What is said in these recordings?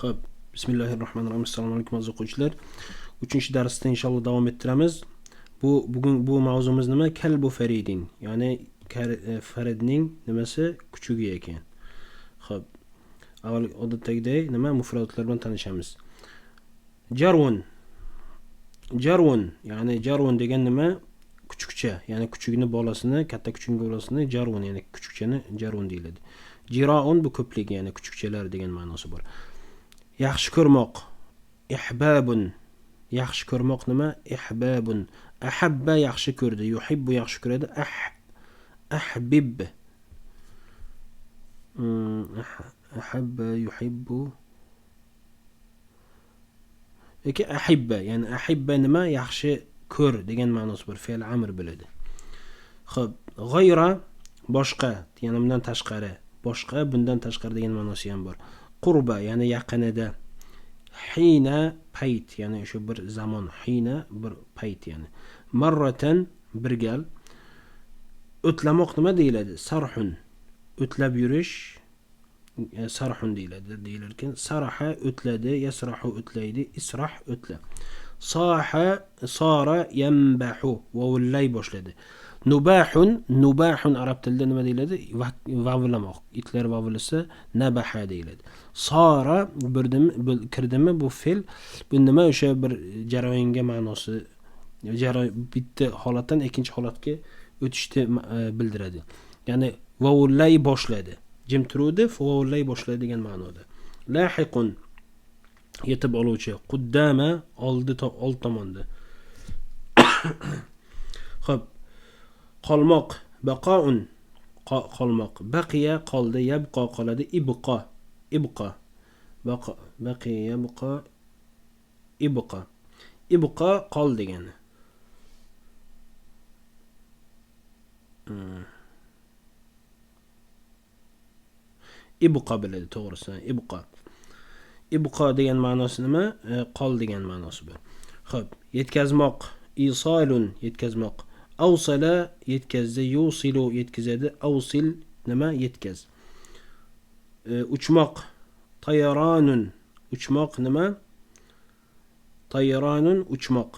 Xo'p, bismillahirrohmanirrohim. Assalomu alaykum aziz o'quvchilar. 3-darsda inshaalloh davom ettiramiz. Bu bugun bu mavzumiz nima? Kalbu Faridin, ya'ni Faridning nimasi? Kuchugi ekan. Xo'p, avval odatdagidek nima mufratlar bilan tanishamiz. Jarvun. Jarvun, ya'ni jarvun degan nima? Kuchukcha, ya'ni kuchugini bolasini, katta kuchukning bolasini jarvun, ya'ni kuchukchani jarvun deyiladi. Jiroun bu ko'plik, ya'ni kuchukchalar degan ma'nosi bor. Yaxshi ko'rmoq, ihbabun. Yaxshi ko'rmoq nima? Ihbabun. Ahabba yaxshi ko'rdi, yuhibbu yaxshi ko'radi. Ahbib. Ahabba yuhibbu yoki ahibba, ya'ni ahibba nima? Yaxshi ko'r degan ma'nosi bor, fe'l amr bo'ladi. Xo'p, g'ayra boshqa, ya'ni bundan tashqari, boshqa, bundan tashqari degan ma'nosi ham bor. Qurba, ya'ni yaqinida. Hina payt, ya'ni o'sha bir zamon, hina bir payt, ya'ni. Marratan bir gal. O'tlamoq nima deyiladi? Sarhun. O'tlab yurish sarhun deyiladi, deyilar ekan. Saraha o'tladi, yasrahu o'tlaydi, israh o'tla. Soha sora yanbahu vovullay boshladi. Nubahun, nubahun arab tilida nima deyiladi? Vavlamoq. Itlar vavlasa nabaha deyiladi. Sora birdimi, kirdimi bu fe'l, bu nima o'sha bir jarayonga ma'nosi, bitta holatdan ikkinchi holatga o'tishni bildiradi. Ya'ni vovullay boshladi. Jim turuvdi, vovullay boshladi degan ma'noda. Lahiqun yetib oluvchi, quddama oldi, old tomonda. Xo'p, qolmoq, baqoun qolmoq, baqiya qoldi, yabqo qoladi, ibqo, ibqo, baqa, baqiya yabqo, ibqo, ibqo qol degani. Ibqo biladi, to'g'risi, ibqo. Ibqo degan ma'nosi nima? Qol degan ma'nosi bor. Xo'p, yetkazmoq, isolun yetkazmoq. Awsala yetkazdi, yusilu yetkazadi, awsil nima? Yetkaz. Uchmoq, tayranun uchmoq nima? Tayranun uchmoq.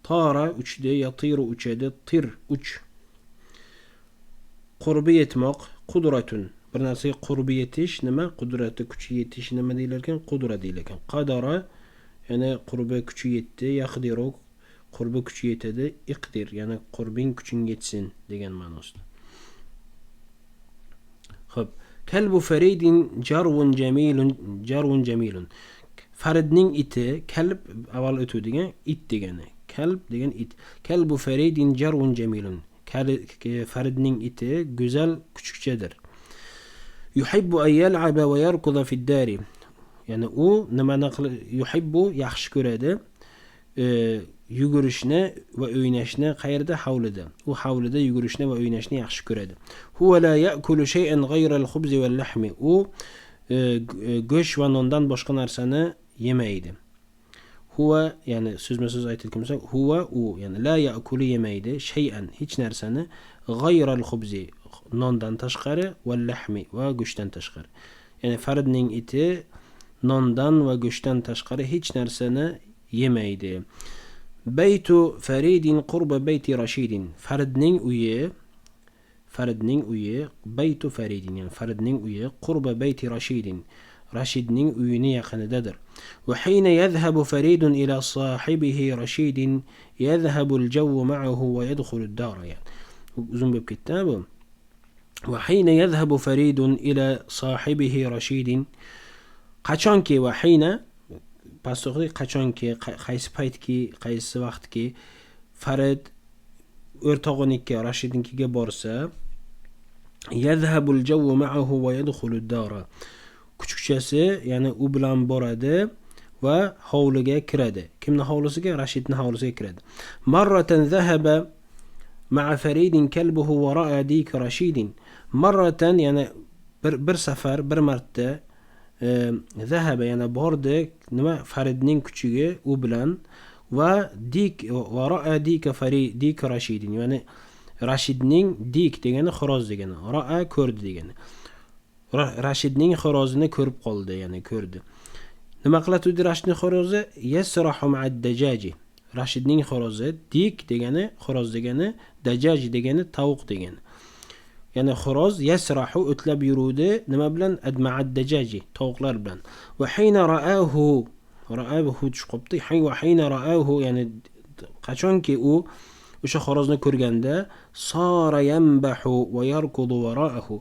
Tara uchdi, yatiru uchadi, tir uch. Qurbi yetmoq, qudratun. Bir narsaga qurbi yetish nima? Qudrati, kuchi yetish nima deyilar ekan? Qudra deyilar ekan. Qadara ya'ni qurbi kuchi yetdi, yaqdiru qurbi kuchi yetadi, iqdir ya'ni qurbing kuching yetsin degan ma'nosida. Xo'p, kalbu Faridin jarvun jamilun, jarvun jamilun. Faridning iti, kalb avval o'tuvdigan it degani. Kalb degan it. Kalbu Faridin jarvun jamilun. Faridning iti go'zal kuchukchadir. Yuhibbu an yal'aba va yarkuda fi ad-dari. Ya'ni u nimani yuhibbu yaxshi ko'radi, yugurishni va o'ynashni qayerda? Hovlida. U hovlida yugurishni va o'ynashni yaxshi ko'radi. Huwa la ya'kulu shay'an ghayra al-khubzi wal-lahmi. U go'sht va nondan boshqa narsani yemaydi. Huwa, ya'ni so'zma-so'z aytilgan bo'lsa, huwa u, ya'ni la ya'kulu yemaydi, shay'an hech narsani, ghayra al-khubzi nondan tashqari, wal-lahmi va go'shtdan tashqari. Ya'ni Faridning iti nondan va go'shtdan tashqari hech narsani yemaydi. Baytu Faridin qurba bayti Rashidin. Faridning uyi, Faridning uyi, baytu Faridin, ya'ni Faridning uyi qurba bayti Rashidin. Rashidning uyini yaqinidadir. Va hina yadhhabu Faridun ila sahibihi Rashidin yadhhabu al-jawwu ma'ahu wa yadkhulu ad-dara. Ya'ni uzun bo'lib ketdi bu. Va hina yadhhabu Faridun ila sahibihi Rashidin. Qachonki va hina pastda o'qidik, qachonki, qaysi paytki, qaysi vaqtki Farid o'rtog'iniki Rashidnikiga borsa, yadhhabul jawwu ma'ahu wa yadkhulu ad-dara. Kuchukchasi, ya'ni u bilan boradi va hovliga kiradi. Kimning hovlisiga? Rashidning hovlisiga kiradi. Marratan zahaba ma'a Faridin kalbuhu wa ra'a dik Rashidin. Marratan, ya'ni bir safar, bir marta, zahaba, ya'ni bordi, nima? Faridning kuchugi u bilan va dik va ra'a dik Farid dik Rashidin, ya'ni Rashidning dik degani xo'roz degani, ra'a ko'rdi degani. Rashidning xo'rozini ko'rib qoldi, ya'ni ko'rdi. Nima qiladi Rashidning xo'rozi? Yasrahu ma'ad dajaji. Rashidning xo'rozi, dik degani xo'roz degani, dajaji degani tovuq degani. Ya'ni xo'roz yasrahu o'tlab yuruvdi nima bilan? Ma'ad dajaji, tovuqlar bilan. Va hayna ra'ahu, ra'ahu tushib qolibdi. Va hayna ra'ahu, ya'ni qachonki u o'sha xo'rozni ko'rganda sara yanbahu va yarkudu wara'ahu,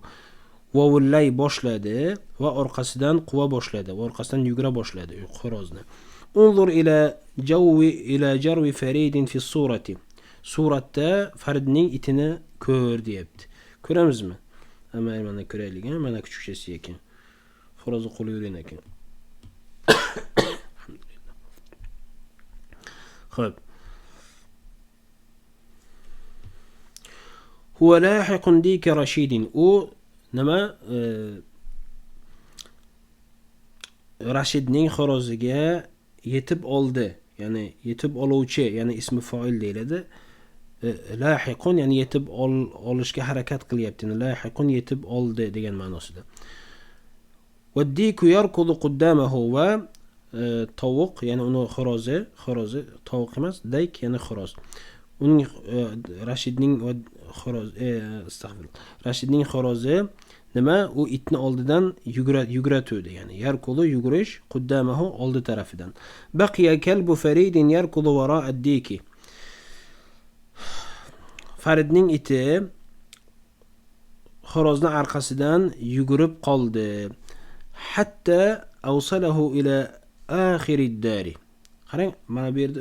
vovullay boshladi va orqasidan quva boshladi, va orqasidan yugura boshladi xo'rozni. Unzur ila jawi ila jarwi Faridin fi surati. Suratda Faridning itini ko'r deyapti. Ko'ramizmi? Mayli, mana ko'raylik, mana kuchukchasi ekan. Xo'rozni qo'li yurgan ekan. Alhamdulillah. Xo'p. Huwa lahiqun dika Rashidin. U nima? Rashidning xo'roziga yetib oldi. Ya'ni yetib oluvchi, ya'ni ismi foil deyiladi. Lahiqun ya'ni yetib olishga harakat qilyapti. Ya'ni lahiqun yetib oldi degan ma'nosida. Va diku yarkudu quddamahu, va tovuq, ya'ni uni xo'rozi, xo'rozi tovuq emas, dayk ya'ni xo'roz. Uning Rashidning xo'roz, astag'firullah. Rashidning xo'rozi nima? U itni oldidan yuguratuvdi, ya'ni yarkudu yugurish, quddamahu oldi tarafidan. Baqiya kalbu Faridin yarkudu wara'a ad-diki. Faridning iti xo'rozni orqasidan yugurib qoldi. Hatta awsalahu ila axirid-dari. Qarang, mana bu yerda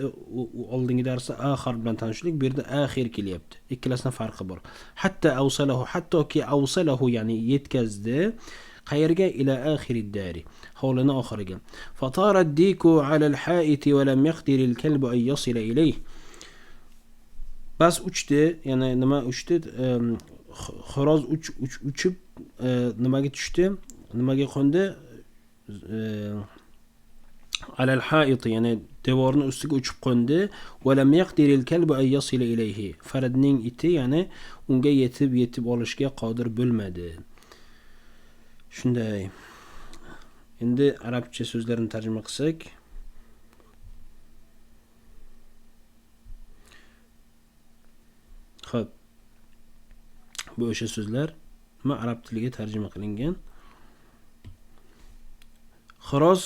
oldingi darsda axir bilan tanishdik, bu yerda axir kelyapti. Ikkalasining farqi bor. Hatta awsalahu, hattoki awsalahu ya'ni yetkazdi. Qayerga? Ila axirid-dari. Hovlini oxiriga. Fatara ad-diku ala al-ha'iti va lam yaqdir al-kalbu an yasila ilayhi. Bas uchdi, ya'ni nima uchdi? Xo'roz uchib nimaga tushdi? Nimaga qo'ndi? Alal ha'it, ya'ni devorning ustiga uchib qo'ndi. Va lam yaqdir al-kalbu an yasila ilayhi. Faridning iti, ya'ni unga yetib olishga qodir bo'lmadi. Shunday. Endi arabcha so'zlarni tarjima qilsak. Xo'p. Bu o'sha so'zlar nima arab tiliga tarjima qilingan. Xo'roz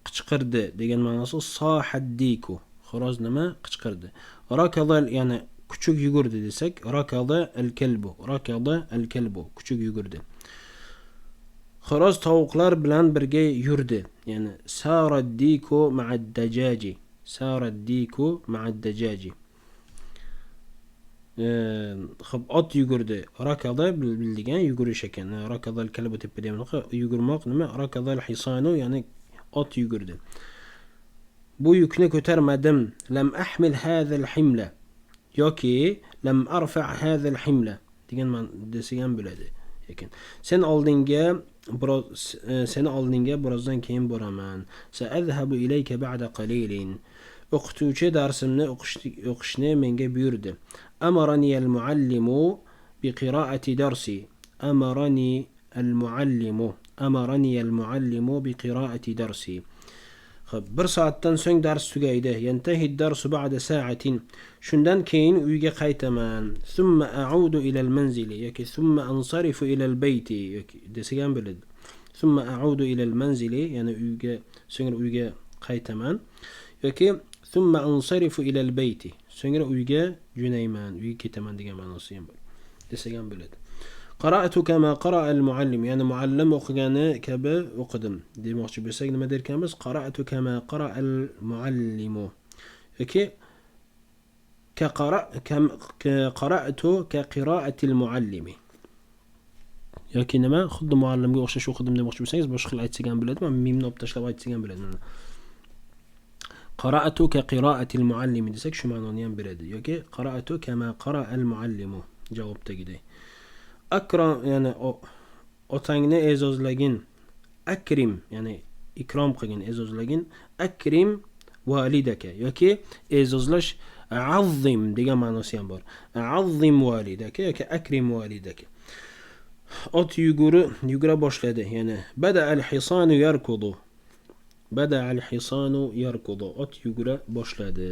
qichqirdi degan ma'nosi sohaddiku. Xo'roz nima? Qichqirdi. Rakadal, ya'ni kuchuk yugurdi desak, rakada al-kalbu, rakada al-kalbu, kuchuk yugurdi. Xo'roz tovuqlar bilan birga yurdi. Ya'ni saraddiku ma'ad-dajaji, saraddiku ma'ad-dajaji. Xo'p, ot yugurdi. Rakada bildigan yugurish ekan. Rakadal kalbu tepada ham yugurmoq nima? Rakadal hisanu, ya'ni ot yugurdi. Bu yukni ko'tarmadim. Lam ahmil hadha al-himla yoki lam arfa' hadha al-himla degan desak ham bo'ladi. Lekin sen oldinga biroz, seni oldinga birozdan keyin boraman. Sa'adhabu ilayka ba'da qalilin. O'qituvchi darsimni o'qishni menga buyurdi. Amarani al-muallimu bi qira'ati darsi. Amarani al-muallimu, amarani al-muallimu bi qira'ati darsi. Xo'p, bir soatdan so'ng dars tugaydi. Yantahi ad-darsu ba'da sa'atin. Shundan keyin uyga qaytaman. Thumma a'udu ila al-manzili yoki thumma ansarifu ila al-bayti yoki desak ham bo'ladi. Thumma a'udu ila al-manzili, ya'ni uyga, so'ngra uyga qaytaman yoki thumma ansarifu ila al-bayti, so'ngra uyga jo'nayman, uyga ketaman degan ma'nosi ham bor. Desak ham bo'ladi. Qara'tu kama qara'a al-muallim, ya'ni muallim o'qigani kabi o'qidim demoqchi bo'lsak nima der ekanmiz? Qara'tu kama qara'a al-muallimu yoki ka qara'tu ka qira'ati al-muallimi yoki nima, xuddi muallimga o'xshash o'qidim demoqchi bo'lsangiz boshqa xil aytsak ham bo'ladi, mana mimni olib tashlab aytsak ham bo'ladi. Qara'tu ka qira'ati al-muallimi desak shu ma'noni ham beradi yoki qara'tu kama qara'a al-muallimu javobdagidek. Akram, ya'ni otangni e'zozlagin. Akrim, ya'ni ikrom qilgin, e'zozlagin. Akrim validaka yoki e'zozlash azzim degan ma'nosi ham bor. Azzim validaka yoki akrim validaka. Ot yugura boshladi, ya'ni bada al-hisanu yarkudu. Bada al-hisanu yarkudu. Ot yugura boshladi.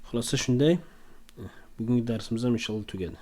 Xulosa shunday. Bugungi darsimiz ham inshaalloh tugadi.